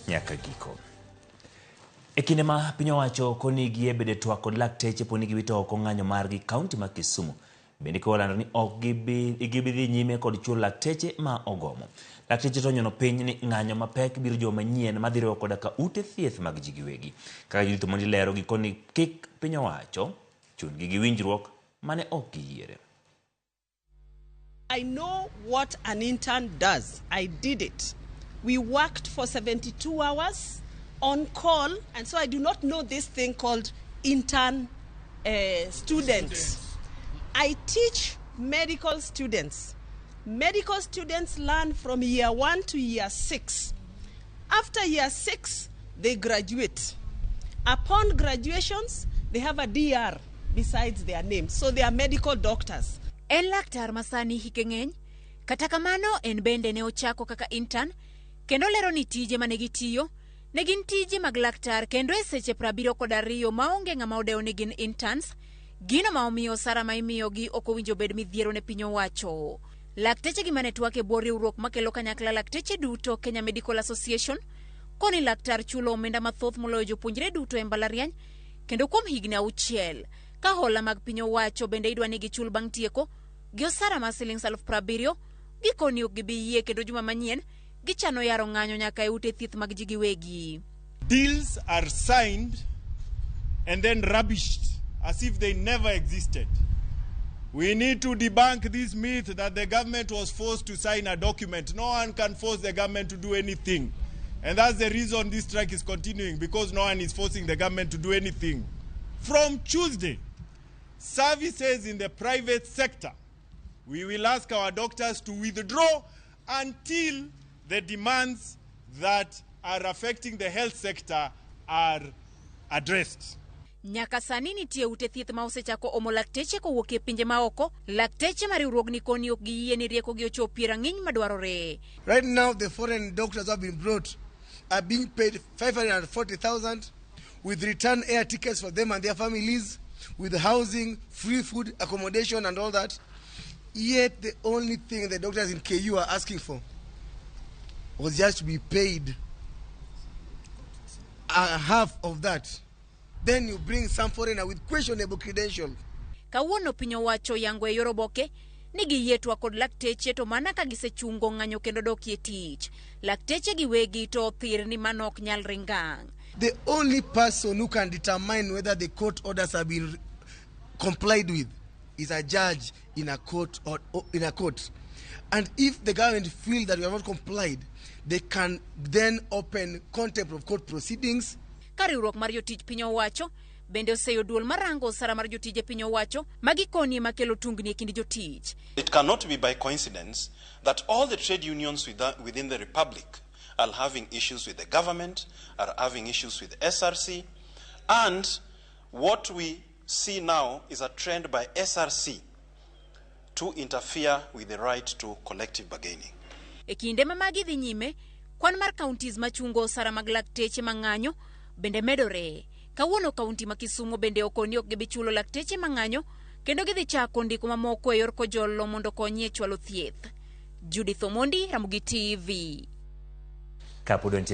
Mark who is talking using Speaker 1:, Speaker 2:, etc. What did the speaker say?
Speaker 1: Nyaka giko. E kinde ma piny owacho koni gie bede twak kod lakteche poni giwito oko ng'anyo margi kaunti ma Kisumu. Bende kolando ni ok gibi dhi nyime kod chulo lakteche ma ogomo. Lakteche to onyono piny ni ng'anyo mapek biro joma manyien madhi riwo koda ka ute thieth mag ji giwegi. Kaka Judith Omondi lero gikoni kik piny owacho chun-gi gi winjruok mane ok giyiere.
Speaker 2: I know what an intern does. I did it. We worked for 72 hours on call, and so I do not know this thing called intern students. I teach medical students. Medical students learn from year 1 to year 6. After year 6, they graduate. Upon graduations, they have a DR besides their name. So they are medical doctors.
Speaker 3: En laktar ma sani hike ng'eny, kata kamano en bende ne ochako kaka intern kendo lero ni tije mane gitiyo ne gin tije mag laktar kendo e seche 72 maonge ng'ama odewo ni gin interns, gino ma omiyo osara ma imiyogi ok owinjo bed midhiero ne piny owacho. Lakteche gi mane twak e bwo riwruok makelo kanyakla lakteche duto Kenya Medical Association koni laktar chulo omenda mathoth moloyo jopuonjre duto e mbalariany kendo kuom higni 6 ka hola mag piny owacho bende idwa ni gichul bang' tieko gi osara mar siling 70,000 gikoni ok gibi yie kendo juma manyien gichano yaro ng'anyo nyaka e ute thieth mag ji giwegi.
Speaker 4: Deals are signed and then rubbished as if they never existed. We need to debunk this myth that the government was forced to sign a document. No one can force the government to do anything. And that's the reason this strike is continuing, because no one is forcing the government to do anything. From Tuesday, services in the private sector, we will ask our doctors to withdraw until the demands that are affecting the health sector are addressed.
Speaker 3: Nyaka sani nitie ute thieth ma osechako omo lakteche kowuok e pinje maoko. Lakteche ma riwruogni koni ok giyie ni riekogi ochopie rang'iny madwarore.
Speaker 5: Right now, the foreign doctors who have been brought are being paid 540,000 with return air tickets for them and their families, with housing, free food, accommodation, and all that. Yet the only thing the doctors in KU are asking for was just to be paid a half of that. Then you bring some foreigner with questionable credentials.
Speaker 3: Kawuono piny owacho yango e yor oboke ni giyie twak kod lakteche to mana ka gisechungo ng'anyo kendo dokie tich. Lakteche giwegi to othir ni mano ok nyalre ngang'.
Speaker 5: The only person who can determine whether the court orders have been complied with is a judge in a court or in a court. And if the government feel that we have not complied, they can then open contempt of court proceedings.
Speaker 3: Ka riwruok mar jotich piny owacho bende oseyo duol marango osara mar jotije piny owacho ma gikoni ema kelo tungni e kind jotich.
Speaker 6: It cannot be by coincidence that all the trade unions within the Republic are having issues with the government, are having issues with SRC, and what we see now is a trend by SRC to interfere with the right to collective bargaining.
Speaker 3: E kinde ma magi dhi nyime, kwan mar counties machungo osara mag lakteche mang'anyo bende medore. Kawuono kaunti ma Kisumu bende okoni ok gibi chulo lakteche mang'anyo kendo gidhi chako ndiko mamoko e yor kojolo mondo okonyi e chwalo thieth. Judith Omondi, Ramogi TV.
Speaker 1: Kapod wantiere